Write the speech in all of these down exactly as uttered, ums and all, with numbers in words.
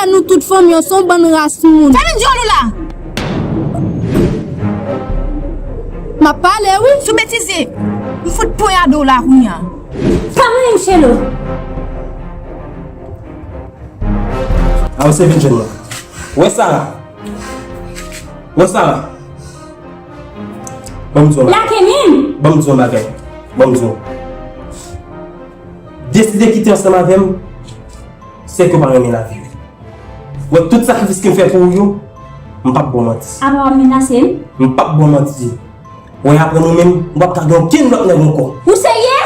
Nou tout fanmi an se yon bann ras moun. Fèmen dyòl ou la! M ap pale, wi. Si w betize, m fout ponyade w la kounya. Pa manyen m, Chelo. A, ou se vin jwenn mwen. Wè Sara. Wè Sara. Ban m di w yon bagay. Lage men m! Ban m di w yon bagay. Ban m di w. Deside kite ansanm avè m, se ke w pa renmen lavi w. Wè tout sakrifis ke m fè pou ou yo, m p ap ba w manti. Apa w ap menase m? M p ap ba w manti. Wè apre nou menm, ou p ap ka gen okenn lòt nèg ankò. Ou serye?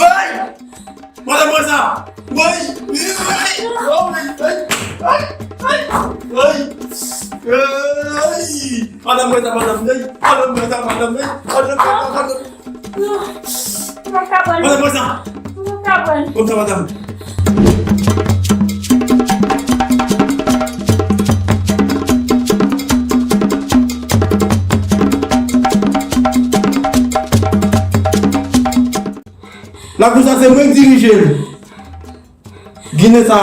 Woy! Madan Breza! Woy! Woy! Woy! Woy! Woy! Woy! Woy! Madan Breza, madan, woy! Madan Breza, madan, woy! Madan Breza, madan! Non. Mwen pa ka pran. Madan Breza! Mwen pa ka pran. Konn sa, madan. Lakou sa se mwen k dirije l. Ginen sa,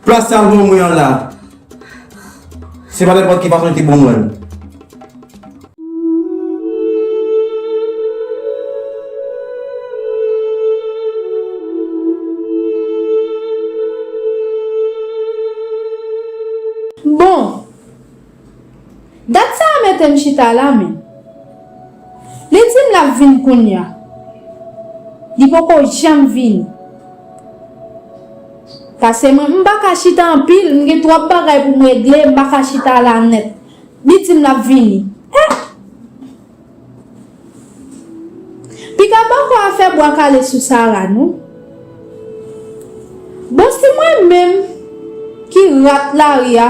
plas sa l ban mwen an la, se pa nenpòt ki fason li te ban mwen l. Bon, dat sa a mete m chita la menm. Li di m l ap vin kounye a. Li poko janm vini. Pase mwen, m pa ka chita anpil, m gen twòp bagay pou m regle, m pa ka chita la nèt. Li di m l ap vini. Eh! Piga bòkò a fè bwa kale sou Sara, non. Bon, si mwen menm ki rat lari a,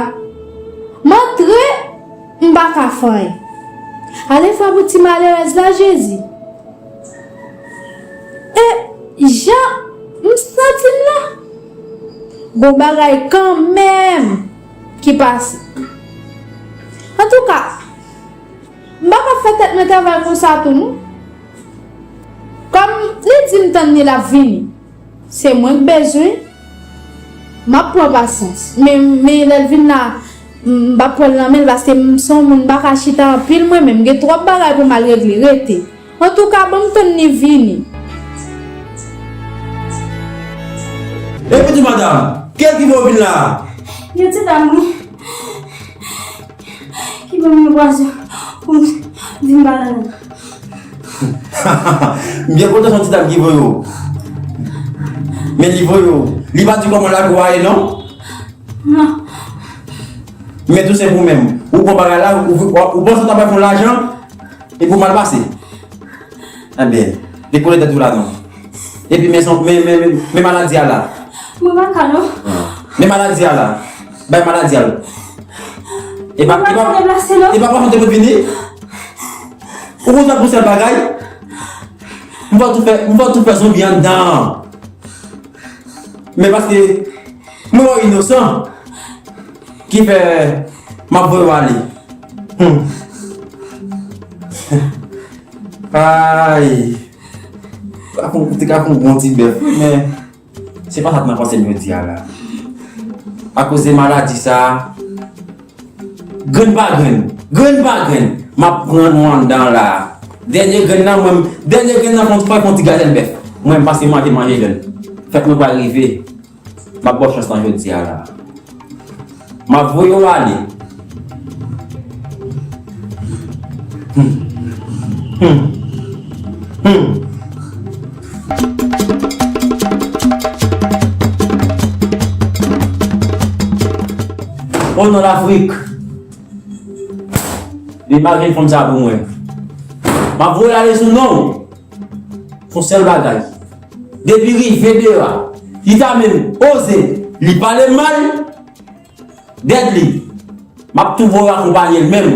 m antre, m pa ka fè anyen. Ale fè pou ti malerèz la, Jezi. E jan m santi m la, gon bagay kanmenm ki pase. Antouka, m pa ka fè tèt mwen travay konsa tou, non. Kòm li di m tann li l ap vini, se mwen k bezwen, m ap pran pasyans. Men, men lè l vin la, m p ap pran l nan men l, paske m se yon moun, m pa ka chita anpil mwen menm. M gen twòp bagay pou m al regle. Rete. Antouka, ban m tann li vini. Epi tou, madanm, kiyès ki fè w vin la a? Gen ti dam wi. Ki ban m yon pwazon pou m di m pa nan nan. M byen kontan se yon ti dam ki voye w. Men li voye w. Li pa di kòman lakou a ye non? Non. Men tou senp ou menm. Ou pran bagay la, ou, ou, ou panse w ta pral fè yon lajan, epi w mal pase. Enben, dekoule tèt ou la non. Epi men, men, men, men, men maladi a la. Mwen pa ka non. Men maladi a la. Bay maladi a l. E pa, e pa, e pa pran te vini. Ou konn sa pou sèl bagay. M va tou fè, m va tou fè zonbi anndan. Men paske mwen wè w inosan. Ki fè m ap voye w ale. Hmm. Ay. Te ka fè yon bon ti bèf, men se pa sa k nan panse m jodi a la. Akoz de maladi sa a, grenn pa grenn, grenn pa grenn, m ap pran nou anndan la. Dènye grenn nan, mwen, dènye grenn nan, fè yon ti gazèl bèf. Mwen, m pase manje, manje jèn. Fèt mwen pral rive. M ap ba w chans lan jodi a la. M ap voye w ale. Hmm. Hmm. Hmm. O non Lafrik. Demare fanm sa pou mwen. M ap voye l ale sou non w. Fon sèl bagay. Depi rive deyò a, li ta menm oze li pale m mal, dèd li, m ap tou voye w akonpaye l menm.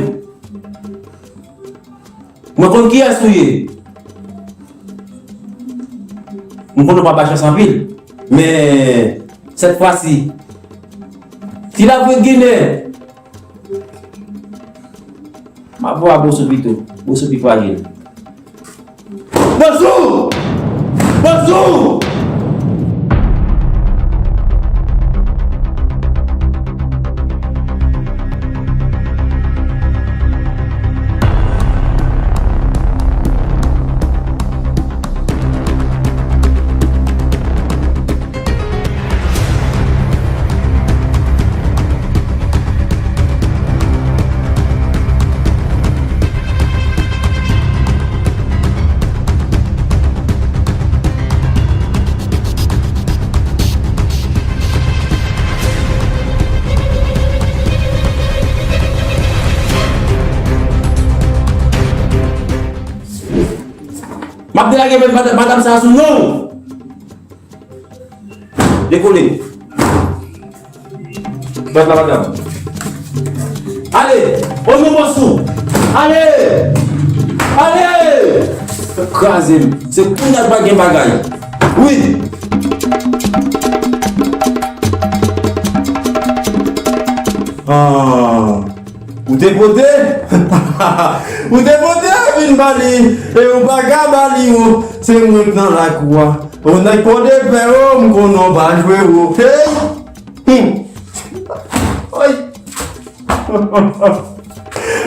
Mwen konn kiyès ou ye. Mwen konn ou pa bay chans anpil. Men, sèt fwa si, si Lafrik Ginen M ap voye Bosou pito. Bosou pi frajil. Bosou! Bosou! M ap delage madanm, madanm sa a sou non w. Dekole. Bat la, madanm. Ale! O non Bosou! Ale! Ale! Kraze m. Se kounye a l pa gen bagay. Wi! Ah. Ou te pote? Ou te pote vin ba li, e ou pa ka ba li, ou. Se mwen k nan lakou a. Ou nèg pòdepè, o, m konnen w pa jwe, o. Hey! Hmm. Oy!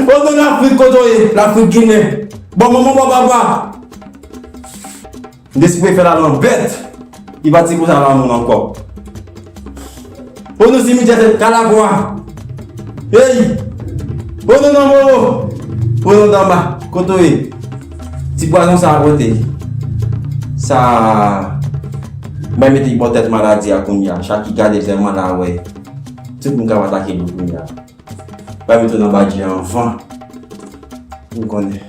O non Lafrik, kote w ye? Lafrik Ginen. Bò manman, bò papa. M te sipoze fè l al an bèt. Li pati konsa la moun ankò. O non simityè tèt kalabwa. Ey! O non nan moro. O non danba. Kote w ye? Ti pwazon sa a kote? Sa. Bay mete bò tèt maladi a kounye a. Chak ki gade sèlman la wè. Tout moun k ap atake nou kounye a. Bay mete w nan badje anvan. M konnen.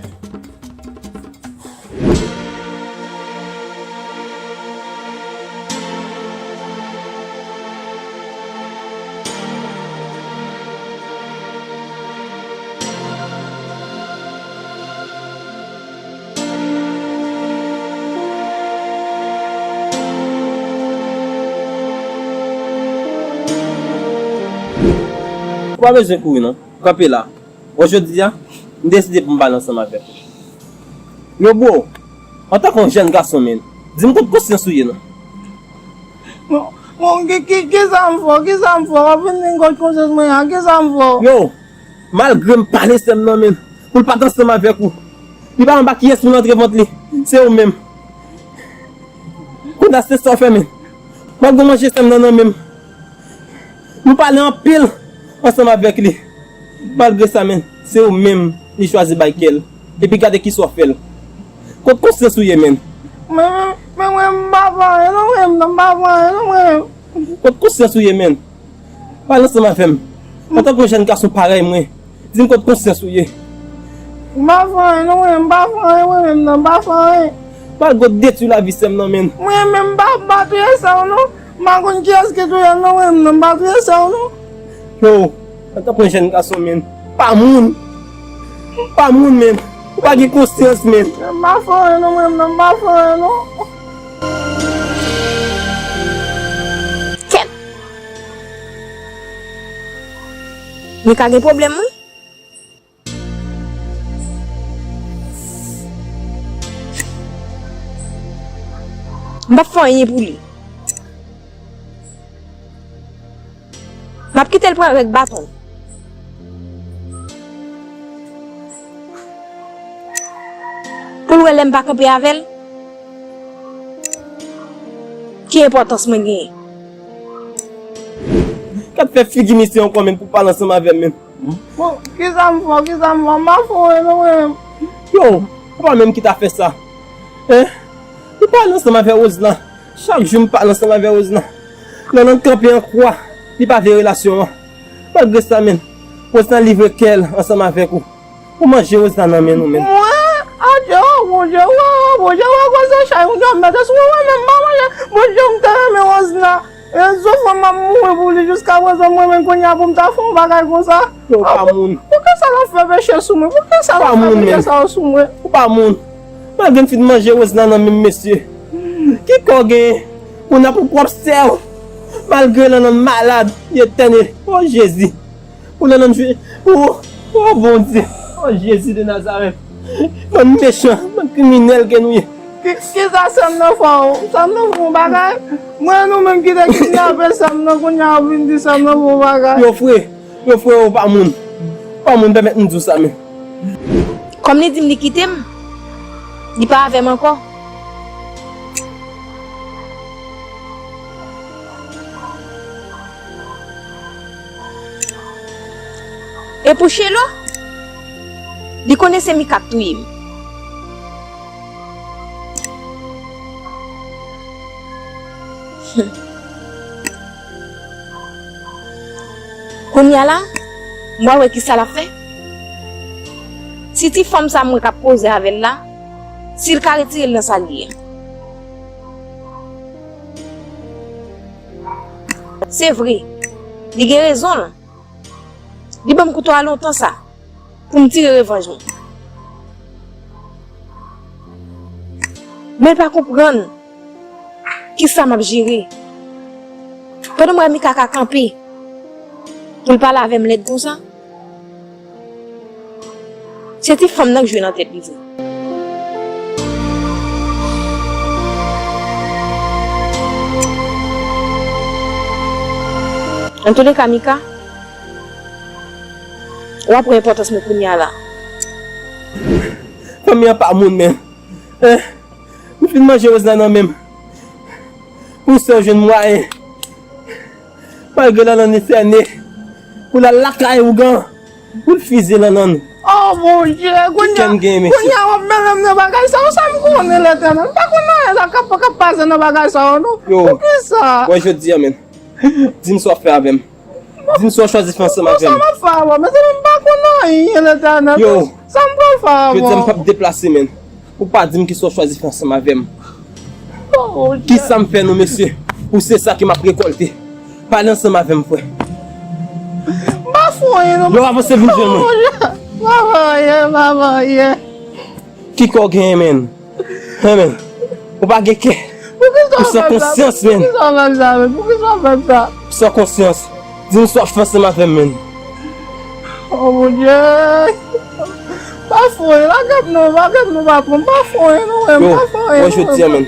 Ou pa bezwen kouri non. Kanpe la. Bon, jodi a, m deside pou m pale ansanm avèk ou. Yo, bro, antanke yon jèn gason, men, di m kot konsyans ou ye, non? Bon, bon, ki, ki, kisa m fè w? Kisa m fè w? W ap vin di m kot konsyans mwen a, kisa m fè w? Yo, malgre m pale sè m nan, men, pou l pa t ansanm avèk ou. Li pa anba kiyès moun antre vant li. Se ou menm. Kounye a se sa w fè, men. Malgre w manje sè m nan, nan men m. Nou pale anpil ansanm avèk li. Malgre sa, men, se ou menm li chwazi bay kè l. Epi gade kisa w fè l. Kot konsyans ou ye, men? Men, men, men mwen, m pa fè anyen, non, mwen, m pa fè anyen, non, mwen. Kot konsyans ou ye, men? Pale ansanm avè m. Antanke yon jèn gason parèy mwen, di m kot konsyans ou ye. M pa fè anyen, non, mwen, m pa fè anyen, mwen menm, non, m pa fè anyen. Malgre w detwi lavi sè m nan, men. Mwen menm, m pa, m pa touye sè w, non. M pa konn kiyès ki touye l non, mwen menm, non, m pa touye sè w non. Yo, antanke yon jèn gason, men, pa moun. Pa moun, men. Ou pa gen konsyans, men. M pa fè anyen non, mwen menm, non, m pa fè anyen non. Kèt! Mika gen pwoblèm, wi. M p ap fè anyen pou li. M ap kite l pran règ baton l. Pou l wè lè m pa kanpe avè l, ki enpòtans mwen genyen. Gad fè figi misye ankò menm pou pale ansanm avè m menm. Bon, kisa m fè w? Kisa m fè w? M pa fè w anyen non, mwen menm. Yo, ou pa menm ki ta fè sa. Hein? Ou pale ansanm avè Roslan. Chak jou m pale ansanm avè Roslan. Lè nan kanpe an kwa, li pa vle relasyon an. Malgre sa, men, Roslan livre kè l ansanm avèk ou. Ou manje Roslan nan men nou, men. Mwen? Adye, o Bondye, o Bondye, o koze chay, ou dòmi mete sou mwen, mwen menm, m pa manje. Bondye, m te renmen Roslan. E soufri m ap mouri pou li jiskaprezan, mwen menm kounye a pou m ta fè yon bagay konsa. Yo, ou pa moun. Poukisa w ap fè peche sou mwen? Poukisa w ap fè peche sa yo sou mwen? Ou pa moun. Malgre m fin manje Roslan nan men m, mesye. Ki kò w genyen? Ou nan pou pwòp sè w. Malgre Lanlann malad, li etène. O Jezi. Pou Lanlann jwe. O, o Bondye. Jezi de Nazarèt. Bann mechan, bann kriminèl ke nou ye. Ki, kisa Sam nan fè w? Sam nan fè w bagay? Mwen nou menm ki te kidnape Sam nan, kounye a w vin di Sam nan fè w bagay. Yo fre, yo fre, ou pa moun. Ou pa moun, pèmèt m di w sa, men. Kòm li di m li kite m, li pa avè m ankò. E pou Chelo, li konnen se Mika k touye m. Kounye a la, m pral wè kisa l ap fè. Si ti fanm sa mwen k ap koze avè l la, si l ka retire l nan sa l ye a. Se vre, li gen rezon l. Li ban m kouto a lontan sa, pou m tire revanj mwen. Men l pa konprann kisa m ap jere. Pandan m wè Mika ka kanpe pou l pale avè m lèd konsa, se ti fanm nan k jwe nan tèt li vre. Antouleka, Mika, w ap wè enpòtans mwen kounye a la. Fanmi an pa moun menm. Eh, m fin manje Rose la nan men m. Pou sè w jwenn mwayen. Malgre Lanlann esène, pou l al lakay ougan, pou l fize Lanlann. Oh Bondye, kounye a, kounye a w ap mennen m nan bagay sa yo, sa m konnen Letènèl. M pa konn anyen sa k ap, k ap pase nan bagay sa yo non. Yo, poukisa? Wè jodi a, men. Di m sa w ap fè avè m. Di m sa w chwazi fè ansanm avè m. Sa m ap fè avè w, mezanmi, m pa konn anyen, Letènèl. Yo, sa m pral fè avè w? Jodi a m p ap deplase, men. Ou pa di m kisa w chwazi fè ansanm avè m. Oh, kisa m fè nou, mesye? Ou se sa ke m ap rekòlte. Pale ansanm avè m, frè. M pa fè anyen, non. Lè w avanse, vin jwenn mwen. Oh, m pa fè anyen, m pa fè anyen. Ki kò w genyen, men? Hen, men. Ou pa gen kè. Ou san konsyans, men. Poukisa w fè m sa, men? Poukisa w fè m sa, men? Ou san konsyans. Di m sa w ap fè ansanm avè m, men. Oh, Bondye. Pa fè anyen, lage m non, lage m non, patwon. Pa fè anyen, non, men. Yo, pa fè anyen, wè non, jodi a, men.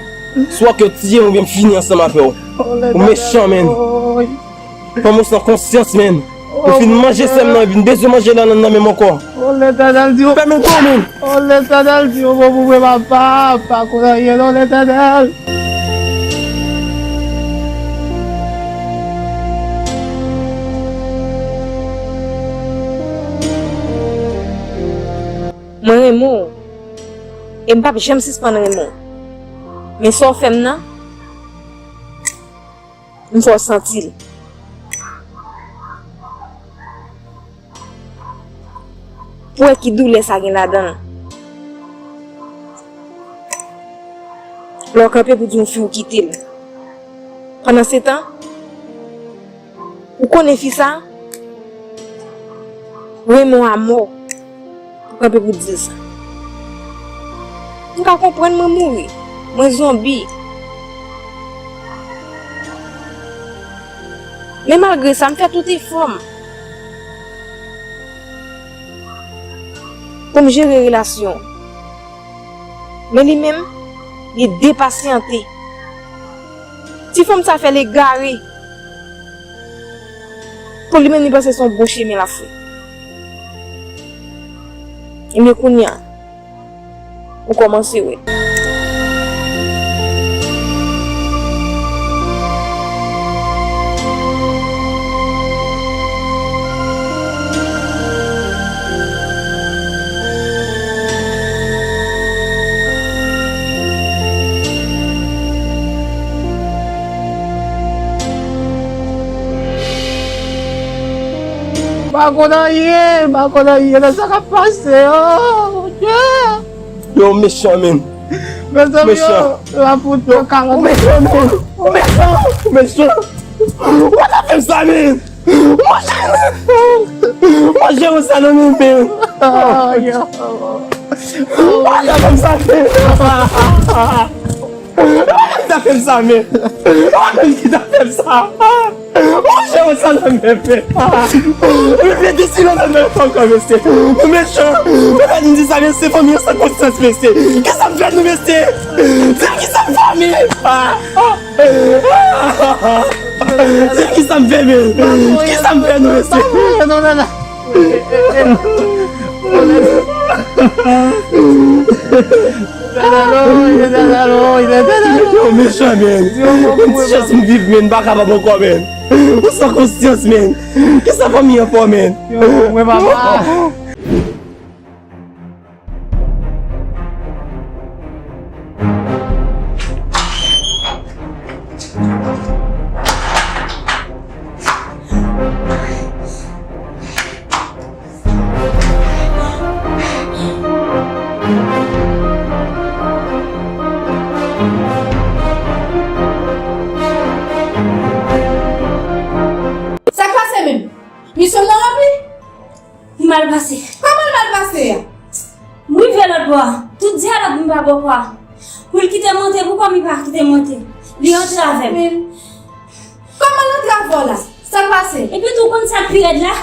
Swa ke w tiye m oubyen m fini ansanm avè w. Ou mechan, men. Fanm ou san konsyans, men. Ou fin manje sè m nan, epi m bezwen manje nan, nan, nan men m ankò. Oh, Letènèl di w. Fèmen kou, men. Oh, Letènèl di w, bon, bon, bon, papa, pa konn anyen, non, Letènèl. Mwen renmen w. E m p ap janm sispann renmen w. Men sa w fè m nan, m fè w santi l. Pou wè ki doulè sa gen ladan l. Lè w kanpe pou di yon fi w kite l. Pandansetan, ou konnen fi sa renmen w amò. Ou kanpe pou di l sa. M ka konprann mwen mouri, mwen zonbi. Men malgre sa, m fè tout efò m pou m jere relasyon. Men li menm, li depasyante. Ti fanm sa fè l egare. Pou li menm, li panse se yon bon chemen l ap fè. Ebyen, kounye a, ou kòmanse wè. M pa konn anyen, m pa konn anyen nan sa k ap pase yo, Bondye. Yo mechan, men. Mezanmi, yo, yo ap fout yo kalòt. Ou mechan, men. Ou mechan, ou mechan. Ou pa ta fè m sa, men. Manje, manje ou sa nan men, men. Ou pa ta fè m sa, men. Ou pa ta fè m sa, men. Ou menm ki ta fè m sa. Ou jere sa nan men mwen. Ou vle desi nan men mwen ankò, mesye. Ou mechan. Ou pa di m di sa, mesye, fanmi an san konsyans, mesye. Kisa m fè nou, mesye? Di m kisa m fè, men. Di m kisa m fè, men. Kisa m fè nou, mesye? Yo mechan, men. Yon ti chans m viv, men. M pa kapab ankò, men. Ou san konsyans, men. Kisa fanmi an fè w, men? Yo, mwen papa. Sa k pase menm? Misyon nan ranpli? Li mal pase. Kòman l mal pase a? M rive lòt bò a. Tout dyalòg m pa bò kwa. Pou l kite monte, poukò m pa kite monte? Li antrave m. Men, kòman l antrave w la? Sa k pase? Epi tou, ou konn sa k pi rèd la?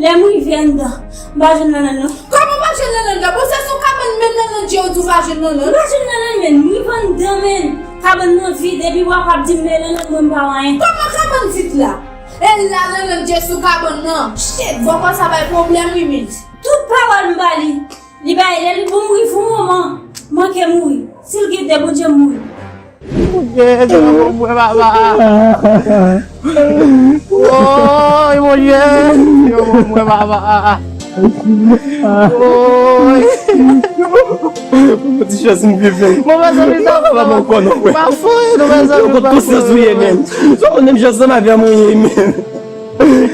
Lè m rive anndan, m pa jwenn Lanlann non. Kòman w pa jwenn Lanlann la? Bon, se sou kabann menm Lanlann je ou di w pa jwenn Lanlann? M pa jwenn Lanlann, men. M rive anndan, men. Kabann nan vid, epi w ap ap di m, men Lanlann, mwen m pa wè anyen. Kòman kabann vid la? E la, Lanlann je sou kabann nan. Shit, bòkò sa bay pwoblèm, wi, men. Tout pawòl m ba li, li bay, lè li pou mouri, fè yon moman, manke mouri. Si l gen de, Bondye mouri. Bondye, se yon bon mwen, papa. Woy, Bondye, se yon bon mwen, papa. Woy. Ti chans m viv, men. Bon, mezanmi, sa fò. Pa fò, non, frè. Pa fò, non, mezanmi. Yo, kot konsyans ou ye, men? Sa w konn menm jan ansanm avè m ou ye, men.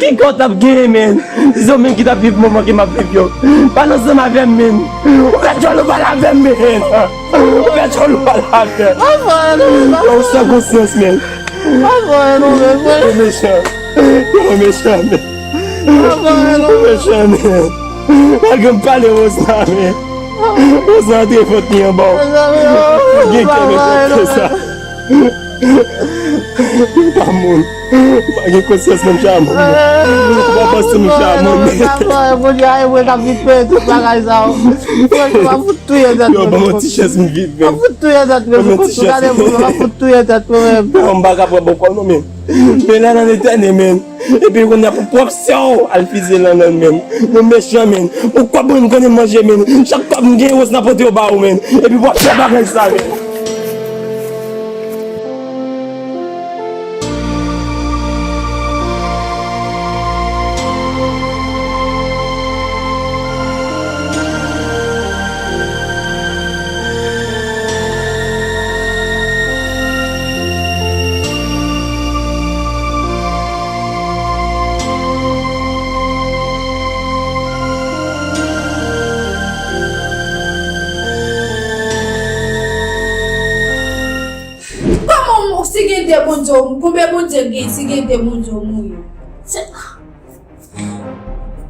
Ki kò w t ap genyen, men? Si se w menm ki t ap viv moman ke m ap viv yo. Pa nan ansanm avè m, men. Ou fè djòl ou pale avè m, men. Ou fè djòl ou pale avè m. Yo, ou san konsyans, men. Yo mechan. Yo mechan, men. Yo mechan, men. Malgre m pale Rosna, men. Rosna antre vant li anba w. Ou gen kè, men, kote sa. M pa moun. M pa gen konsyans nan m Chamon. M pa panse m Chamon. Bondye, ay, mwen k ap vin peye tout bagay sa yo. Mwen, m ap fout touye tèt mwen. Yo, ban mwen ti chans m viv, men. M ap fout touye tèt mwen. Ban mwen ti chans. M ap fout touye tèt mwen, men. Non, m pa ka pran bòkò non, men. Men la nan etène, men. Epi kounye a pou pwòp sè w al fize Lanlann, men. Nou mechan, men. Pou kòb mwen m konnen manje, men. Chak kòb m gen, Rosna pote yo ba ou, men. Epi w ap fè bagay sa, men. Kòman w, si gen de Bondye, konbyen Bondye gen, si gen de Bondye w mouri? Se,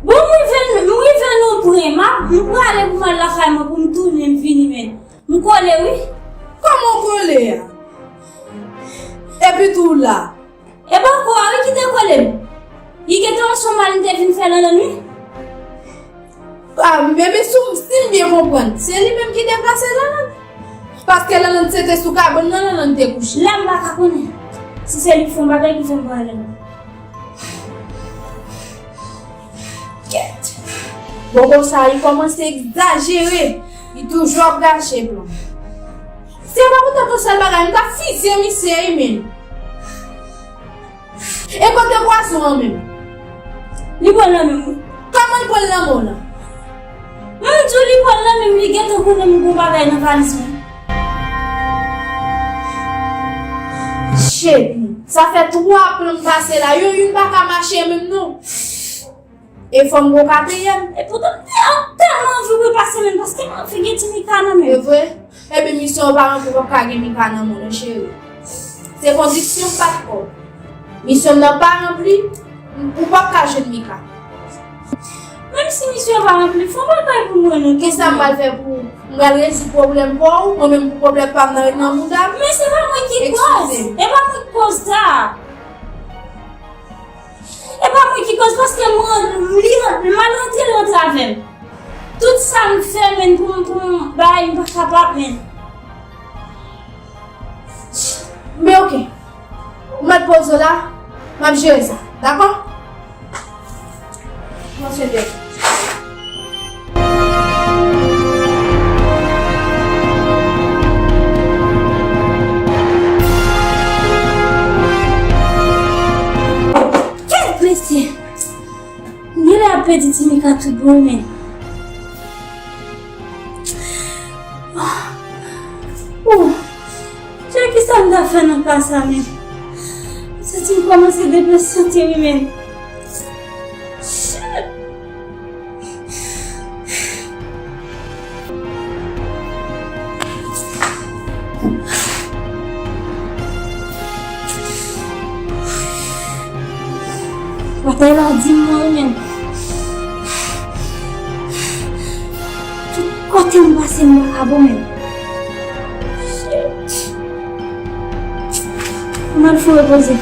bon, m rive, m rive nan pwen, m ap, m prale pou m al lakay mwen, pou m tounen, m vini, men. M kole, wi. Kòman w kole a? Epi tou w la. E bòkò a, wi, ki te kole m. Li gentan ansanm al, m te vin fè Lanlann, wi. A, men, men si, si m byen konprann, se li menm ki deplase Lanlann. Paske Lanlann se te sou kabann nan Lanlann te kouche. La m pa ka konnen si se li ki fè yon bagay ki fè m pale Lanlann. Kèt. Bòkò sa, li kòmanse egzajere. Li toujou ap gache plan. Se pa poutèt yon sèl bagay, m t ap fizye misye, wi, men. E kote pwazon an menm? Li pran nan men m, wi. Kòman l pran l nan men w lan? M di w li pran l nan men m, li gentan konnen m gon bagay nan valiz mwen. Shit, sa fè twa plan m pase la, yo youn pa ka mache menm non. E fò m gon katriyèm. E poutan, m te, m tèlman anvi pou l pase menm, paske m anvi gen ti Mika nan men m. E vre? Ebyen, misyon w pa ranpli, w p ap ka gen Mika nan men w non, cheri. Se kondisyon m pa t fè w. Misyon m nan pa ranpli, ou p ap ka jwenn Mika. Menm si misyon an pa ranpli, fè yon bagay pou mwen non. Kisa m pral fè pou ou? M pral rezoud pwoblèm pa w, mwen menm pou pwoblèm pa m nan ret nan mouda m. Men se pa mwen ki koz. Eskize m. E pa mwen ki koz sa. E pa mwen ki koz paske mwen, li, li mal rantre, li rantre avè m. Tout sa m fè, men pou m, pou m bay, m pa kapab, men. Men oke. Ou mèt poze w la, m ap jere sa. Dakò? Mwen swete. Kèt mesye! M genlè ap pèdi Timika tout bon, men. Oh, Dye, kisa m ta fè nan ka sa menm? M santi m kòmanse deplase sante wi menm. Shit! Batay la di m mwen menm. Tout kote m pase m pa ka bon menm. Shit. Mwen fou repoze.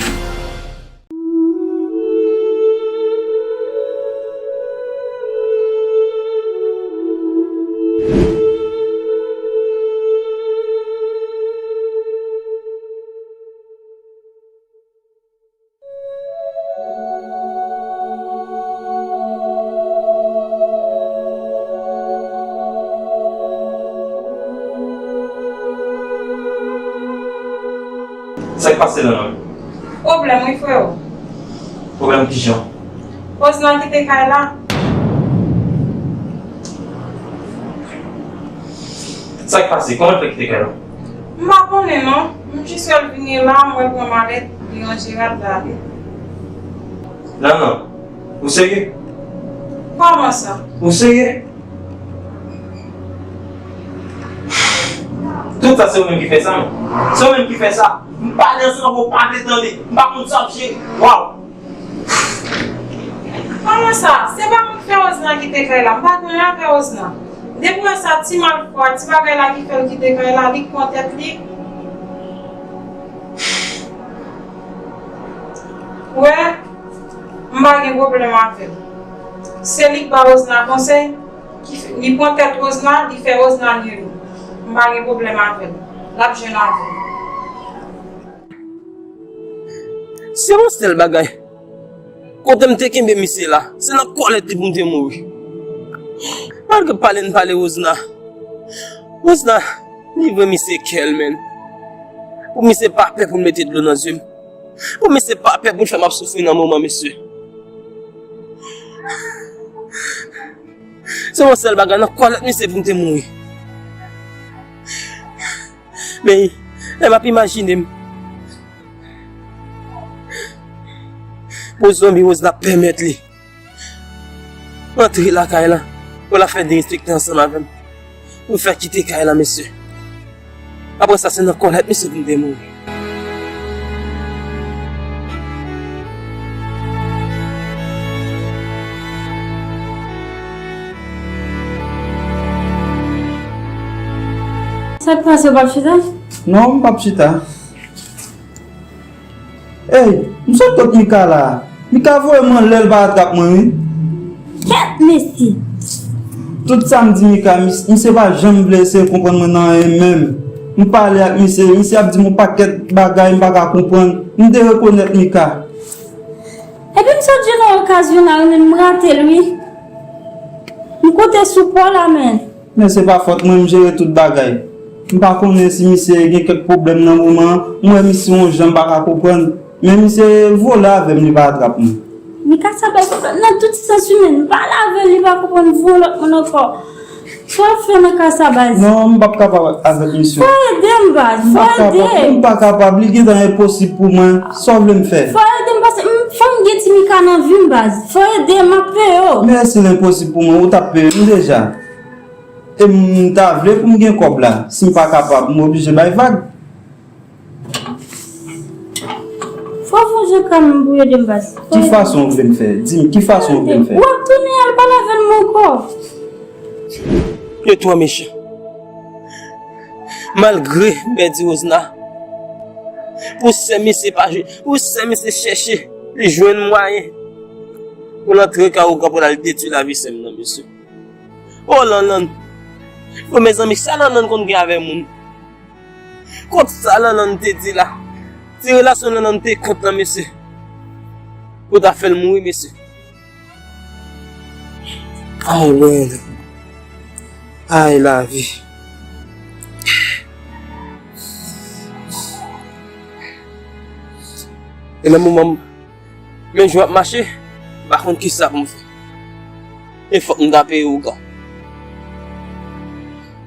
Sa k pase la menm? Pwoblèm wi freo. Pwoblèm kijan? Rosna kite kay la. Sa k pase? Kòman l fè kite kay la? M pa konnen non. M jis wè l vini la, m wè l pran malèt, li ranje rad l ale. Nan, nan. Ou serye? Kòman sa? Ou serye? Tout sa se ou menm ki fè sa, non? Se ou menm ki fè sa. M pale ansanm avè w, ou pa vle tande. M pa konn sa w ap jere. Waw! Kòman sa? Se pa mwen ki fè Rosna kite kay la. M pa gen anyen avè Rosna. Depi w wè sa ti malfwa, ti bagay la ki fè l kite kay la, li k pran tèt li. Wè, m pa gen pwoblèm avè l. Se li k ba Rosna konsèy, ki fè, li pran tèt Rosna, li fè Rosna nye li. M pa gen pwoblèm avè l. L ap jwenn avè l. Se yon sèl bagay. Kote m te kenbe misye la, se nan kòlèt li pou m te mouri. Malgre pale n pale Rosna. Rosna livre misye kè l, menn. Pou misye pa pè pou l mete dlo nan zye m. Pou misye pa pè pou l fè m ap soufri nan moman, mesye. Se yon sèl bagay, nan kòlèt misye pou m te mouri. Men, lè m ap imajine m pou zanmi Rosna pèmèt li antre lakay la, pou l ap fè derespekte ansanm avè m, pou l fè kite kay la, mesye. Apre sa, se nan kòlèt misye pou m te mouri. Sa k pase, w p ap chita? Non, m p ap chita. Ey, m sot kot Mika la. Mika voye m anlè, l pa atrap mwen, wi. Kèt, mesye! Tout sa m di Mika, mis-, misye pa janm vle eseye konprann mwen nan anyen menm. M pale ak misye, misye ap di m yon pakèt bagay m pa ka konprann. M derekonèt Mika. Epi m sot jwenn yon okazyon la, wi, men m rate l, wi. M konte sou pa w la, men. Men se pa fòt mwen, m jere tout bagay. M pa konnen si misye gen kèk pwoblèm nan moman an, m wè misye yon jan m pa ka konprann. Men misye vole avè m, li pa atrap mwen. Mika sa bay pwoblèm nan tout sans imen. M pale avè l, li pa konprann, voye lòt moun ankò. Sa w ap fè nan ka sa, baz? Non, m p ap kapab avèk misye. Fò ede m, baz. Fò ede. M pa kapab, m pa kapab. Li gentan enposib pou mwen. Sa w vle m fè? Fò ede m, paske m, fò m gen ti Mika nan vi m, baz. Fò ede m, m ap peye w. Men si l enposib pou mwen, ou t ap peye m deja. E m ta vle pou m gen kòb la. Si m pa kapab, m oblije bay vag. Fò w fè yon jan kanmenm pou ede m, baz. Ki fason w vle m fè? Di m, ki fason w vle m fè? W ap tounen al pale avè l ankò. Yo twò mechan. Malgre m pèdi Rosna, pou sè misye pa jwe, pou sè misye chèche, li jwenn mwayen pou l antre kay Ougan pou l al detwi lavi sè m nan, mesye. O Lanlann! O mezanmi, sa Lanlann konn gen avè moun? Kot sa Lanlann te di la? Ti relasyon Lanlann te kont lan, mesye. Pou ta fè l mouri, mesye. Ay, mwen. Ay, lavi. E nan moman m, men jan w ap mache, m pa konn kisa pou m fè. E fòk m ta peye Ougan.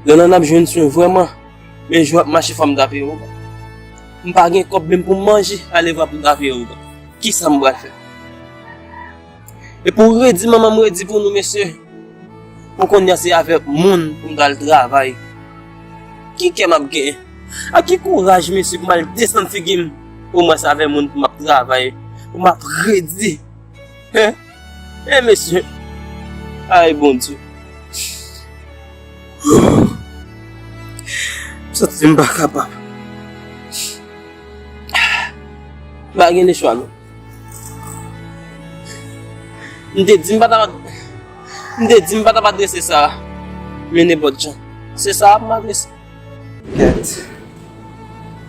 Lè nan ap jwenn swen vrèman, men jan w ap mache fòk m ta peye Ougan. M pa gen kòb menm pou m manje, alevwa pou m ta peye Ougan. Kisa m pral fè? E pou redi manman m redi pou nou, mesye. Pou kounye a se avèk moun pou m pral travay. Ki kè m ap genyen? Ak ki kouraj, mesye, pou m al desann figi m pou m wè se avèk moun pou m ap travay, pou m ap redi? Hein? E mesye. Ay, Bondye. M santi m pa kapab. M pa gen lechwa, non. M te di m pa t ap, m te di m pa t ap adrese sa, men nenpòt jan. Se sa m adrese. Kèt.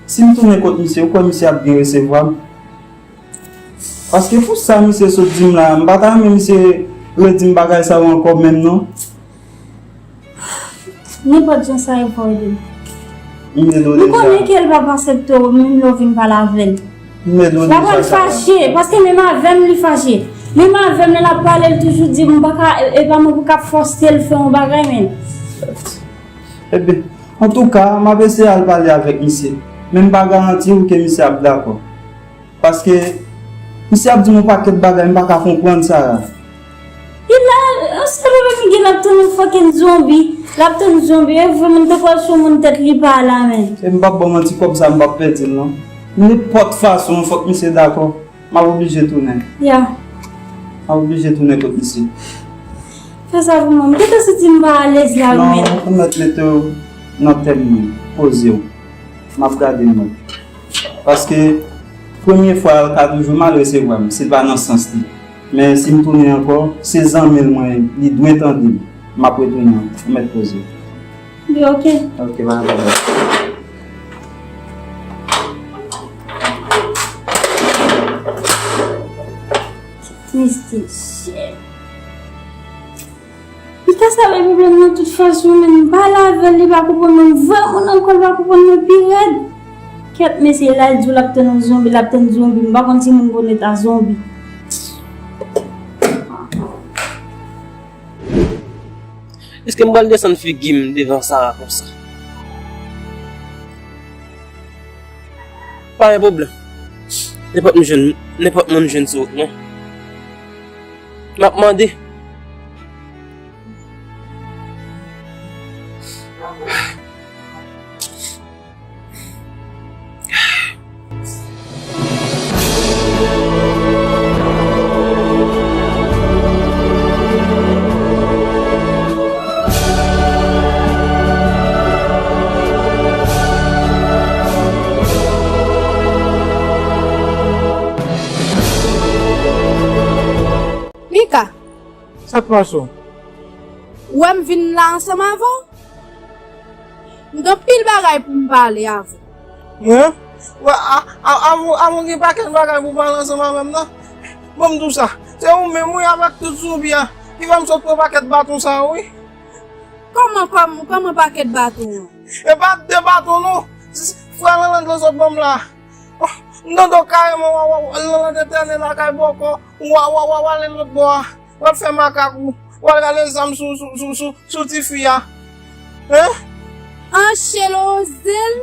Si m tounen kot misye, ou kwè misye ap byen resevwa m? Paske pou sa misye sot di m la, m pa ta renmen misye redi m bagay sa yo ankò menm non. Nenpòt jan sa ye fò ede m. M ede w deja. M konnen ke l p ap aksepte w, menm lè w vin pale avè l. M ede w deja, Sara. L ap pral fache, paske menm avè m li fache. Menm avè m lè l ap pale, l toujou di m pa ka, e pa mwen pou k ap fòse l fè yon bagay, men. Ebyen, antouka, m ap eseye al pale avèk misye. Men m pa garanti w ke misye ap dakò. Paske misye ap di m yon pakèt bagay m pa ka konprann, Sara. Li la, yon sèl pwoblèm li gen, l ap tann yon fucking zonbi. L ap tann zonbi. E vre, moun te kwè sou moun tèt li pa la, men. E m p ap ba w manti, kòb sa m p ap pèdi l non. Nenpòt fason, fòk misye dakò. M ap oblije tounen. Ya. M ap oblije tounen kot misye. Fè sa pou mwen. M gentan santi m pa alèz la, wi, men. Non, ou mèt mete w nan tèm mwen. Poze w. M ap gade nòt. Paske premye fwa a, l ka toujou mal resevwa m, se pa nan sans li. Men si m tounen ankò, se zanmi l mwen ye, li dwe tande m. M ap retounen ankò. Ou mèt poze w. Li oke. Oke, pa gen pwoblèm. Mister Shit. Li ka save pwoblèm nan tout fason, men m pale avè l, li pa konprann mwen, m voye moun ankò, li pa konprann mwen pi rèd. Kèt, mesye, la, l di w l ap tann yon zonbi, l ap tann zonbi, m pa konn si moun konnen ta zonbi. Èske m pral desann figi m devan Sara konsa? Pa gen pwoblèm. Nenpòt moun jwenn, nenpòt moun jwenn sou wout mwen. M ap mande. Mika. Sa k pase w? Ou wè m vin la ansanm avè w? M gen anpil bagay pou m pale avè w. Mwen? Wè, a, a, avan, avan gen pakèt bagay pou w pale ansanm avè m nan. Ban m di w sa. Se ou menm, wi, avèk tout zonbi a, ki fè m sot pran pakèt baton sa yo, wi. Kòman, kòman, kòman pakèt baton an? E pa de baton, non. Frè Lanland lan sot ban m la. Oh, m tande w kareman, w, w, w, Lanland te trennen lakay bòkò, w, w, w, w ale lòt bò a. W al fè makak ou. W al rale zam sou, sou, sou, sou, sou tifi a. Hein? Anchèl Ozel,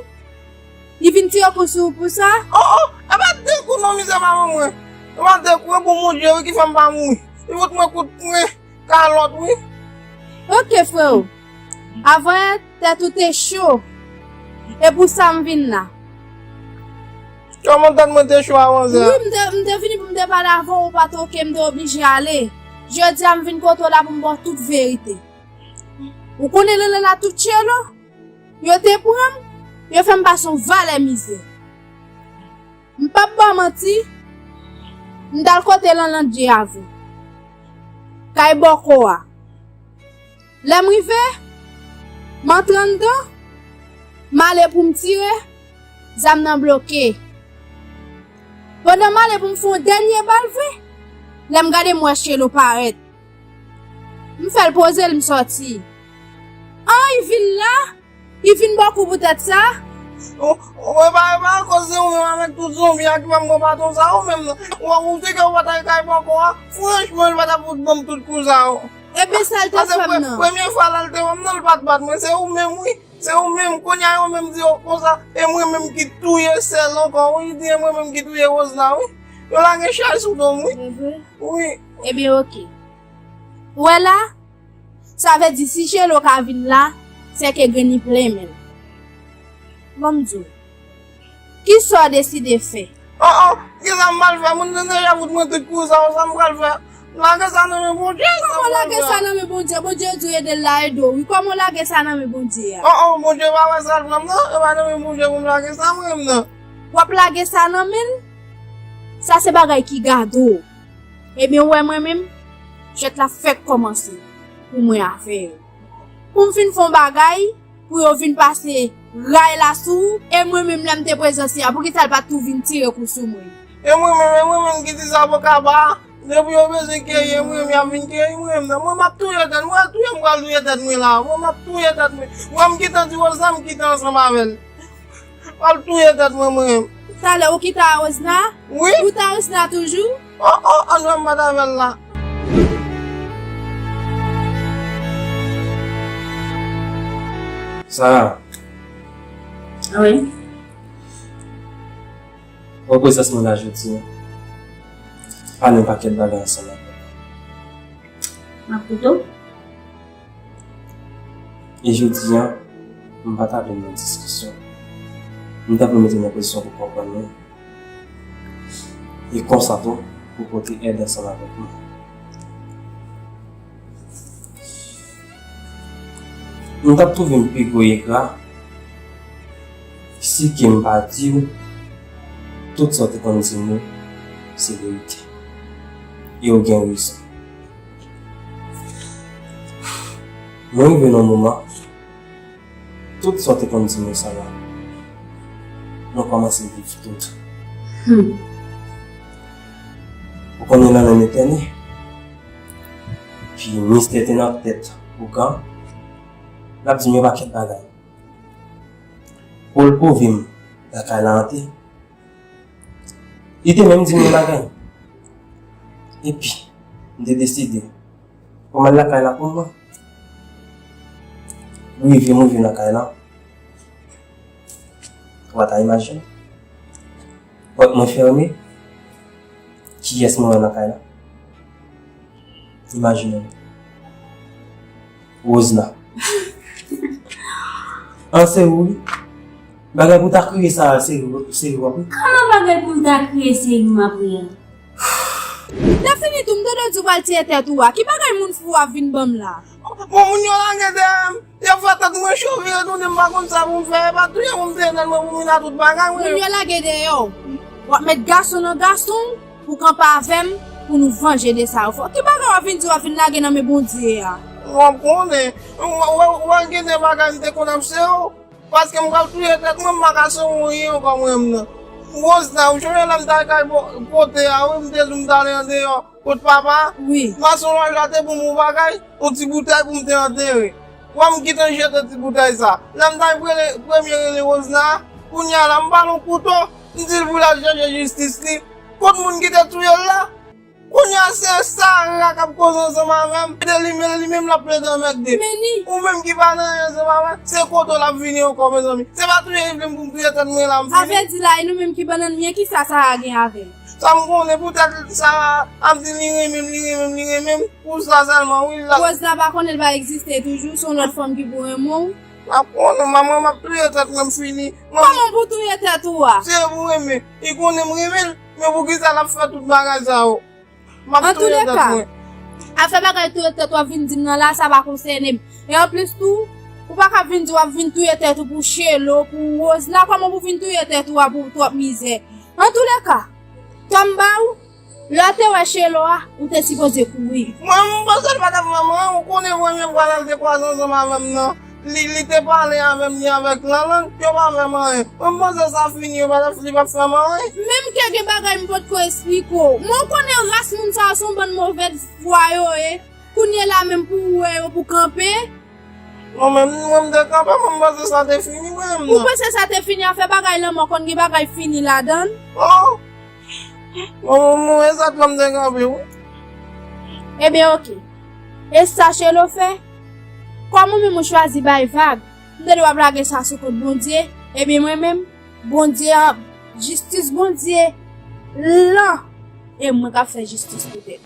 li vin tire kou sou ou pou sa? Oh, oh, e pa de kou non, mizè manman mwen. E pa de kou, e bon Bondye wi ki fè m pa mouri. Li fout mwen kout pwen, kalòt wi. Ok, freo. Avan yè, tèt ou te cho. E pou sa m vin la. Kòman tèt mwen te cho avan sa? Wi, m te, m te vini pou m te pale avè w, ou pa t oke, m te oblije ale. Jodi a, m vin kote w la pou m ba w tout verite. Ou konnen Lanland la tout tchelo? Yo te pran m, Yo fè m pase yon valè mizè. M p ap ba w manti, m t al kote Lanlandje avè w. Kay Bòkò a. Lè m rive, m antre anndan, m ale pou m tire, zam nan bloke. Pandan m ale pou m fè yon dènye bal vre, lè m gade m wè Chelo parèt. M fè l poze l, m sòti. An, li vin la, li vin bò kou pou tèt sa. Ou, ou, e pa, e pa akoz se ou menm avèk tout zonbi a ki fè m pran baton sa, ou menm nan. Ou, ou te gen ou pa t al kay bòkò a. Franchman, li pa t ap fout ban m tout kou sa yo. Ebyen, sa l te fè m nan. Premye fwa la l te wè m nan, li pa t bat mwen. Se ou menm, wi. Se ou menm. Kounye a, yo menm di yo konsa. E mwen menm ki touye Sèl ankò, wi. Di e mwen menm ki touye Wozna, wi. Yo lage chay sou do m, wi. Se vre? Wi. Ebyen, oke. Ou wè la? Sa vle di, si Chelo ka vin la, se ke grenn li plen men l. Ban m di w, kisa w deside fè? Oh, oh, kisa m pral fè? Moun nan deja fout mwen tout kou sa yo, sa m pral fè? Lage sa nan men Bondye, sa m pral fè? Kòman lage sa nan men Bondye? Bondye di w ede l la, ede w, wi. Kòman w lage sa nan men Bondye a? Oh, oh, Bondye pa wè sa l pran m nan, e pa nan men Bondye pou m lage sa mwen menm nan. W ap lage sa nan men l? Sa se bagay ki gade w. Ebyen, ou wè mwen menm, jwèt la fèk kòmanse pou mwen avè yo. Pou m fin fè yon bagay, pou yo vin pase ray la sou ou, e mwen menm lè m te prezanse a, poukisa l pa t tou vin tire kou sou mwen? E mwen menm, e mwen menm ki di sa pou kaba, depi yo bezwen keyi, e mwen menm y ap vin keyi, mwen menm nan, mwen m ap touye tèt mwen, touye m pral touye tèt mwen la, mwen m ap touye tèt mwen, mwen m kite anti wòz la, m kite ansanm avè l. W ap touye tèt mwen, mwen menm. Talè, ou kite a Rosna? Wi. Ou ta Rosna toujou? Oh, oh, ann wè m pa t avè l la. Sara. Wi. Reprezans mwen la jodi a. Pale yon pakèt bagay ansanm avè m. M ap koute w. E jodi a, m pa ta vle nan diskisyon. M ta vle mete w nan pozisyon pou konprann mwen. E konsa tou, pou pote èd ansanm avèk mwen. M t ap twouve m pi gwo engra si ke m pa di w tout sa w te konn di m yo se verite. E w gen rezon. Mwen rive nan moman, tout sa w te konn di mwen sa la, mwen kòmanse viv tout. Hmm. Ou konnen nan menm etène, pi mistè te nan tèt ougan, l ap di m yon pakèt bagay. Pou l pwouve m lakay la an te, li te menm di m yon bagay. Epi, m te deside pou m al lakay la pou mwen. Rive m rive lakay la, w a ta imajine. Pòt mwen fèmen. Kiyès mwen wè nan kay la? Imajine w. Rosna. An, se ou wi. Bagay pou ta kriye sa, se ou, se ou ap ri. Kòman bagay pou m ta kriye se ou m ap ri a? Lè fini tou, m tande w di w pral tiye tèt ou a. Ki bagay moun fou ap vin ban m la? Bon, moun yo lage dèyè m. Y ap fè tèt mwen cho, vire tounen, m pa konn sa pou m fè. E pa touye pou m te nan mwen pou m vin a tout bagay, mwen. Moun yo lage dèyè w. W ap met gason nan gason pou kanpe avè m, pou nou vanje de sa yo fè. Ki bagay w ap vin di w ap vin lage nan men Bondye a? W ap konnen. W, w, w, w gen de bagay m te konn ap se yo. Paske m pral touye tèt mwen, m pa ka se yon ri ankò mwen menm nan. Rosna, ou sonje lè m t al kay bo-, kote a, wi, m te di w m t ale andeyò. Kot papa? Wi. Mason Lwaja te ban m yon bagay, yon ti boutèy pou m te antere. Wè m kite jete ti boutèy sa. Lè m t al prele, premye rele Rosna, kounye a la, m ba l yon kouto, m di l pou l al chèche jistis li. Kot moun ki te touye l la? Kounye a, se Sara k ap koze ansanm avè m. Se li menm, li menm l ap plede anmède. Men ni. Ou menm ki pa nan anyen ansanm avè l, se kote w l ap vini ankò, mezanmi. Se pa touye li vle m pou m touye tèt mwen la, m fini. Avrèdi la, e nou menm ki bannann, men kisa Sara gen avè l? Sa m konnen poutèt Sara ap di li renmen m, li renmen m, li renmen m. Pou sa sèlman, wi, l ap. Rosna pa konnen l pa egziste toujou, se yon lòt fanm ki pou renmen w. L ap konnen, manman, m ap touye tèt mwen, m fini. Kòman pou touye tèt ou a? Se pou renmen. Li konnen m renmen l, men poukisa l ap fè tout bagay sa yo? M ap touye tèt mwen. Antouleka, afè bagay touye tèt w ap vin di m nan la, sa pa konsène m. E anplis tou, Ou pa ka vin di w ap vin touye tèt ou pou Chelo, pou Rosna. Kòman pou vin touye tèt ou a pou twòp mizè? Antouleka, tan m ba ou, lè w te wè Chelo a, ou te sipoze kouri. Mwen, m panse l pa t ap fè m anyen. Ou konnen premye fwa l te kwaze ansanm avè m nan, li, li te pale avè m, li avèk Lanlan, yo pa fè m anyen. Mwen, m panse sa fini, yo pa t ap, li p ap fè m anyen. Menm ke gen bagay m potko esplike w. Mwen, ou konnen ras moun sa yo se yon bann move fwa yo ye. Kounye la menm pou ou wè yo pou kanpe. Non, men mwen, m te kanpe, mwen, m panse sa te fini, mwen menm. Ou panse sa te fini? Afè bagay lanmò konn gen bagay fini ladan l. Oh! Mwen, mwen, mwen, egzakteman, m te kanpe, wi. Ebyen, oke. E sa Chelo fè? Kòm ou menm ou chwazi bay vag, m te di w ap lage sa sou kont Bondye. Ebyen, mwen menm, Bondye an, jistis Bondye lan, e mwen k ap fè jistis poutèt.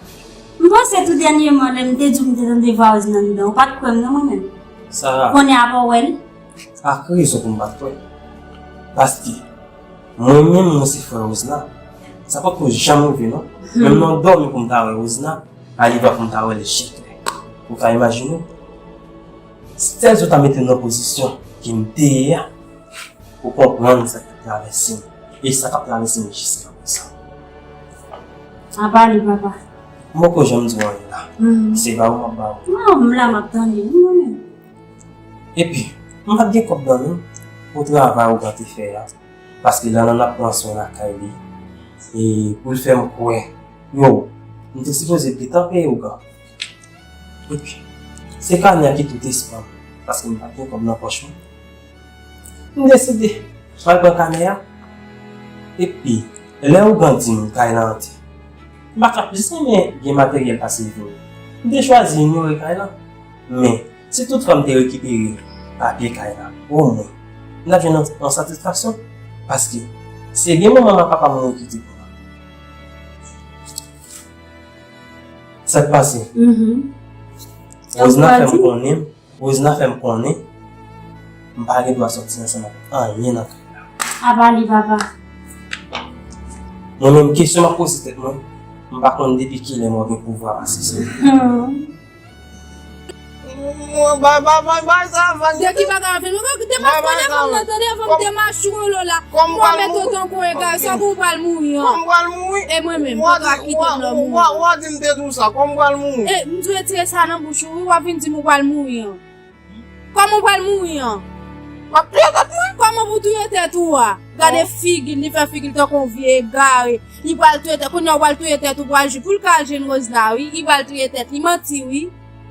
M panse tou dènyèman, lè m te di w m te tande vwa Rosna anndan, ou pa t kwè m non, mwen menm. Sara. Kounye a pa w wè l? Ak rezon pou m pa t kwè. Paske mwen menm, mwen se frè Rosna. Sa potko janm rive non. Menm nan dòmi pou m ta wè Rosna, Aliva pou m ta wè l je klè. Ou ka imajine w? Sèl si w ta mete m nan pozisyon ke m te ye a, pou konprann sa k ap travèse m. E sa k ap travèse m jiska prezan. Apa li, papa? M poko janm di w anyen la. Se ba ou m ap ba ou. Non, m la, m ap tande w, mwen menm. Epi, m pa t gen kòb nan men m pou travay Ougan te fè a. Paske Lanlan ap pran swen lakay li. E pou l fè m kwè, yo, m te sipoze gentan peye Ougan. Epi, se kanè a ki tout espwa m, paske m pa t gen kòb nan pòch mwen. M deside m al pran kanè a. Epi, lè Ougan di m kay la antre, m pa t ap janm gen materyèl pase vin. M te chwazi inyore kay la. Men, si toutfwa m te rekipere papye kay la, omwen, m t ap jwenn yon, yon satisfaksyon. Paske, se gen manman m ak papa m mwen kite pou mwen. Sa k pase? Rosna fè m konnen, Rosna fè m konnen, m pa gen dwa sòti ansanm ak anyen nan kay la. Apa li, papa? Mwen menm, kesyon m ap poze tèt mwen, m pa konn depi kilè mwen gen pouvwa pase sou li. Mwen, bay, bay, bay, bay sa, Vanya. De ki bagay avè nou? Demach konnen fanm nan, tande, fanm demach chwolo la. Mwen mete w tankou egare, sa pou w pral mouri an. Kòm pral mouri? E mwen menm, poko kite m nan mouri. Wa di m te di w sa, kòm pral mouri. E, m dwe tire sa nan bouch ou, wi, w ap vin di m ou pral mouri an. Kòman w pral mouri an? W ap touye tèt mwen. Kòman pou touye tèt ou a? Gade figi l, li fè figi l tankou yon vye egare. Li pral touye tèt, kounye a w pral touye tèt ou pral jwi pou l ka al jwenn Rosna, wi. Li pral touye tèt li, manti, wi.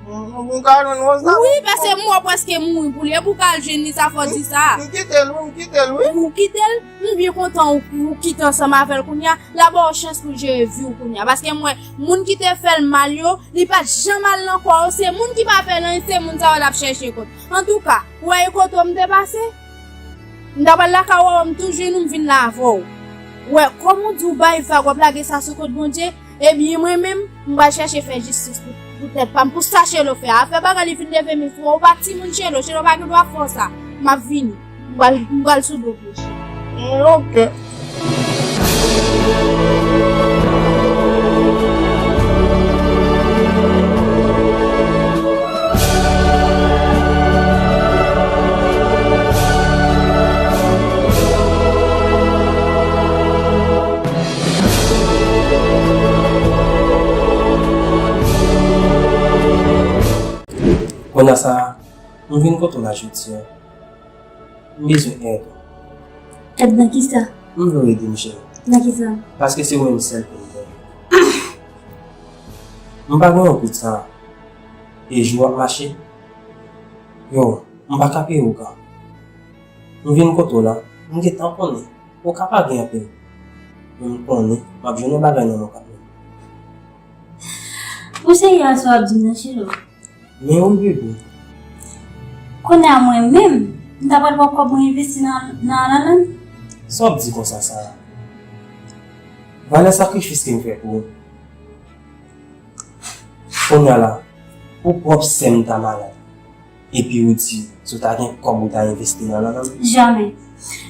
Pou l ka al jwenn Rosna? Wi, paske m wè w prèske mouri pou li. E pou w ka al jwenn li, sa fò w di sa. M kite l, wi, m kite l, wi. Ou kite l? M byen kontan ou, ou kite ansanm avè l kounye a. L ap ba w chans pou l jere vi w kounye a. Paske m wè moun ki te fè l mal yo, li pa t janm al nan kò yo, se moun ki pa fè l anyen, se moun sa yo l ap chèche kont. Antouka, ou wè e kote w m te pase? M ta pral lakay ou, m tou jwenn ou, m vin la avè w. Ou wè, kòm ou di w bay vag, w ap lage sa sou kont Bondye, ebyen, mwen menm, m pral chèche fè jistis pou, pou tèt pa m, pou sa Chelo fè a. Afè bagay li vin leve men sou ou, ou pa timoun Chelo, Chelo pa gen dwa fè w sa. M ap vini. M pral, m pral sou do pye. Mm, ok. Kounye a sa, m vin kote w la jodi a. M bezwen èd ou. Èd nan kisa? M vle w ede m, cheri. Nan kisa? Paske se ou menm sèl pou m gen. M pa gen yon goud sa. E jou ap mache. Yo, m pa ka peye Ougan. M vin kote w la. M gentan konnen ou ka pa gen anpil. Men m konnen m ap jwenn yon bagay nan men w kanmenm. Ou serye a sa w ap di m nan, Chelo? Men wi, bebe. Kounye a mwen menm, m ta pral pran kòb mwen envesti nan, nan Alan. Sa w ap di konsa, Sara? Valè sakrifis ke m fè pou ou. Kounye a la, ou pwòp sè m ta malad. Epi ou di, si w ta gen kòb ou ta envesti nan Alan. Jamè.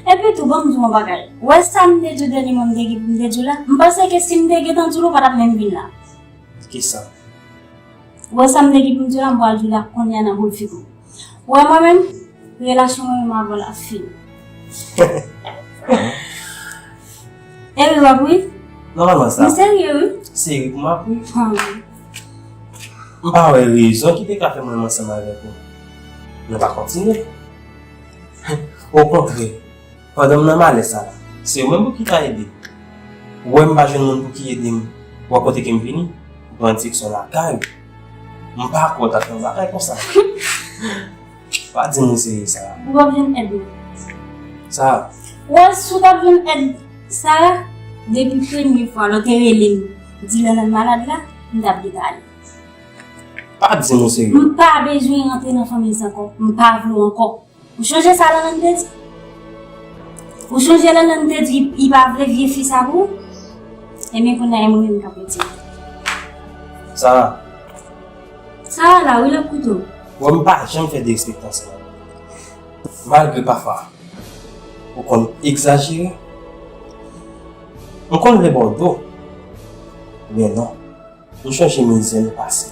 Epi tou, ban m di w yon bagay. Ou wè sa m te di w dènyèman, m te, m te di w la? M panse ke si m te gentan di w, ou pa t ap menm vin la. Kisa? Ou wè sa m te gen pou m di w la, m pral di w la kounye a nan boul figi w. Ou wè mwen menm, relasyon mwen menm avè w la fini. E wi, w ap ri? Nòmalman sa. M serye, wi. Serye pou m ap ri. Hmm. M pa wè rezon ki te ka fè mwen menm ansanm avèk ou nou pa kontinye. Okontrè, pandan m nan malè sa la, se ou menm pou ki ta ede m. Ou wè m pa jwenn moun pou ki ede m, ou wè kote ke m vini, m pran direksyon lakay ou. M pa kwè w ta fè yon bagay konsa. Pa di m ou serye, Sara. Ou p ap jwenn èd non. Sara. Wè, si w t ap jwenn èd, Sara, depi premye fwa lè w te rele m, di Lanlann malad la, m t ap detale. Pa di m ou serye. M pa bezwen rantre nan fanmi sa ankò. M pa vle w ankò. Ou chonje sa Lanlann te di? Ou chonje Lanlann te di li pa vle vye fi sa pou ou? Ebyen, kounye a, e mwen menm k ap retire. Sara. Sara la, wi, l ap koute w. Wè, m pa janm fè derespektan sa. Malgre pafwa ou konn egzajere, m konn vle ba w do, men non. M chonje mizè nou pase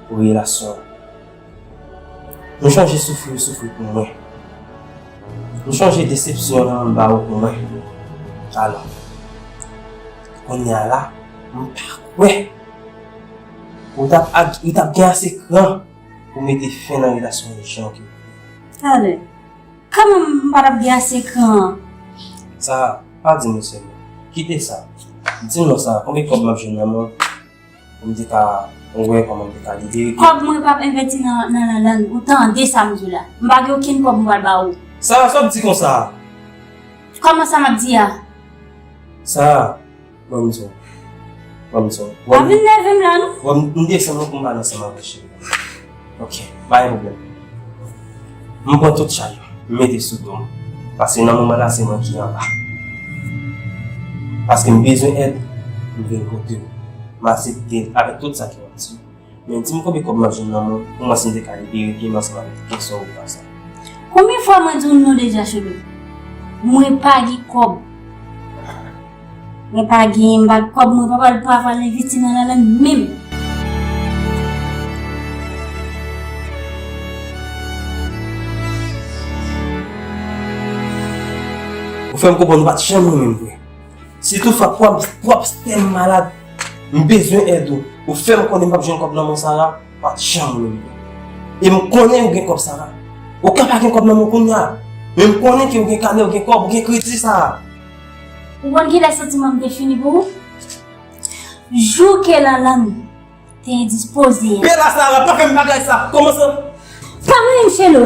pou relasyon an. M chonje soufri ou soufri pou mwen. M chonje desepsyon Lanlann ba ou pou mwen. Alò, kounye a la, m pa kwè ou t ap ag-, ou t ap gen ase kran pou mete fen nan relasyon an jan ke w vle. Talè. Kòman m pa t ap gen ase kran an? Sa, pa di m ou serye. Kite sa. Di m non sa, konbyen kòb m ap jwenn nan men w pou m te ka wè kòman m te ka libere kè m? Kòb mwen p ap envesti nan, nan Lanlann. Ou tande sa m di w la? M pa gen okenn kòb m pral ba ou. Sa, sa w ap di konsa? Kòman sa m ap di a? Sa, Ban m di w. Ban m di w. Pa vin nève m la, non. Bon, m desann non pou m pale ansanm avè w, cheri. Ok, pa gen pwoblèm. M pran tout chay yo, m mete sou do m. Paske nan moman la, se mwen ki anba. Paske m bezwen èd, m vin kote w. M aksepte avèk tout sa ke w ap di. Men di m konbyen kòb m ap jwenn nan men w pou mwen si m te ka libere pye m ansanm avèk kesyon ou pa sa. Konbyen fwa mwen di w non deja, cheri? Mwen pa gen kòb. Mwen pa gen, m pa gen kòb, mwen pa pral, pa pral envesti nan Lanlann menm. Ou fè m konprann ou pa t janm renmen m vre. Si toutfwa pwòp, pwòp sè m malad, m bezwen èd ou. Ou fè m konnen m p ap jwenn kòb nan men w, Sara, ou pa t janm renmen m. E m konnen ou gen kòb, Sara. Ou ka pa gen kòb nan men w kounye a, men m konnen ke ou gen kanè, ou gen kòb, ou gen kredi, Sara. Ou konn kilè santiman m te fini pou ou? Jou ke Lanlann te endispoze a. Bella, Sara, pa fè m bagay sa. Kòman sa? Pa mwen menm, Chelo.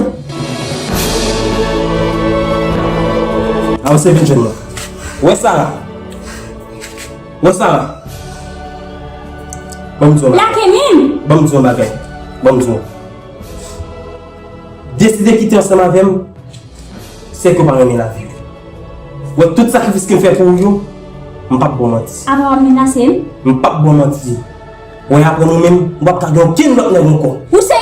A, ou se vin jwenn mwen. Wè Sara. Wè Sara. Ban m di w yon bagay. Lage men m. Ban m di w yon bagay. Ban m di w. Deside kite ansanm avè m. Se ke w pa renmen lavi w. Wè tout sakrifis ke m fè pou ou yo, m p ap ba w manti. Apa w ap menase m? M p ap ba w manti. Wè apre mwen menm, m p ap ka gen okenn lòt nèg ankò. Ou se